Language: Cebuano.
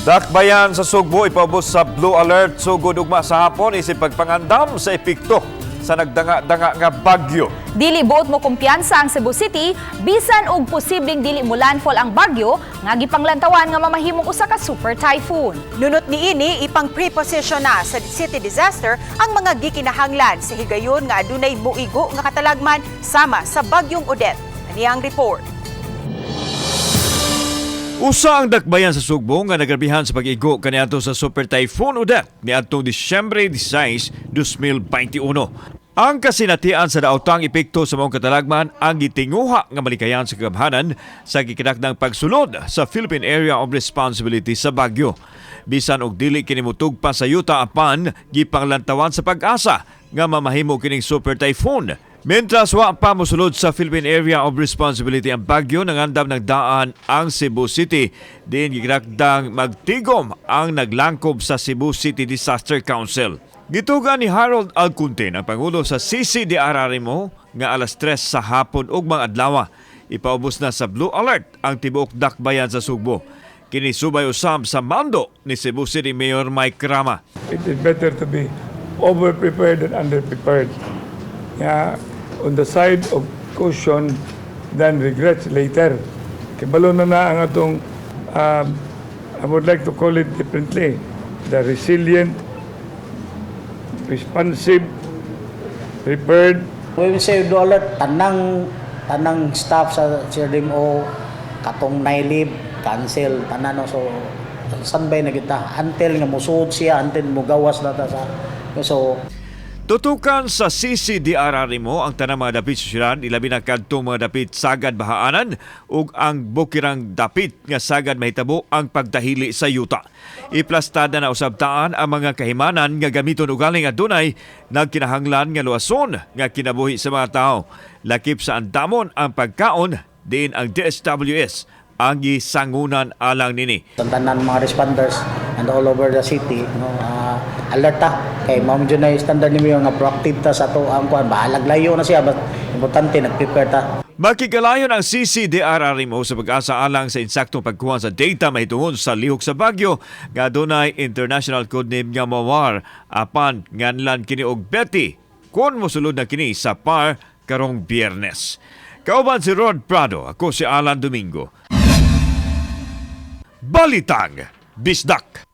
Dakbayan sa Sugbo ipaubos sa Blue Alert sugod ugma sa hapon isip pagpangandam sa epekto sa nagdanga-danga nga bagyo. Dili buot mo kumpiyansa ang Cebu City bisan og posibleng dili mo landfall ang bagyo nga gipanglantawan nga mamahimong usa ka super typhoon. Nunot niini, ipang preposition na sa city disaster ang mga gikinahanglan sa higayon nga adunay muigo nga katalagman sama sa bagyong Odette. Ani ang report. Usa ang dakbayan sa Sugbo nga nagrabihan sa pag-igo kaniadto sa Super Typhoon Odette niadtong Disyembre 16, 2021. Ang kasinatian sa daotang epekto sa maong katalagman ang gitinguha nga malikayan sa kagamhanan sa gikinakdang pagsulod sa Philippine Area of Responsibility sa Bagyo. Bisan og dili kini motugpa sa yuta, apan gipanglantawan sa Pag-asa nga mamahimo kining super typhoon. Mientras wa pa mosulod sa Philippine Area of Responsibility ang bagyo, nangandam ng daan ang Cebu City. Diin gikinakdang magtigom ang naglangkob sa Cebu City Disaster Council. Gituga ni Harold Alcunten, ang pangulo sa CCDRRMO, nga alas 3 sa hapon ugmang adlaw, ipaubos na sa Blue Alert ang tibuok dakbayan sa Sugbo. Kini subay usab sa mando ni Cebu City Mayor Mike Rama. It is better to be over-prepared than under-prepared. Yeah, on the side of caution than regrets later. Kibalo na na ang atong, I would like to call it differently, the resilient, responsive, prepared. When we say blue alert, tanang tanang staff sa CRDMO katong nailib, cancel, tanan, no? So standby na kita until nga musuod siya, until mugawas na ta sa, so. Tutukan sa CCDRRMO ang tanang mga dapit sa syudad, ilabi na kadtong mga dapit sagad bahaanan ug ang bukirang dapit nga sagad mahitabo ang pagdahili sa yuta. Iplastada na usab taan ang mga kahimanan nga gamiton ugaling adunay nagkinahanglan nga luwason nga kinabuhi sa mga tao. Lakip sa andamon ang pagkaon, diin ang DSWS ang gisangunan alang nini. Sa tanan mga responders and all over the city, no, alert ta kay mao jud na yung standard nimo nga proactive ta sa ato ang kuan, bahalag layo na siya, but importante nag-prepare ta. Makigalayon ang CCDRRMO sa Pag-asa alang sa insaktong pagkuha sa data mahitungod sa lihok sa bagyo nga adunay international codename nga Mawar, apan nganlan kini og Betty kon mosulod na kini sa PAR karong Biyernes. Kauban si Rod Prado, ako si Alan Domingo. Balitang Bisdak.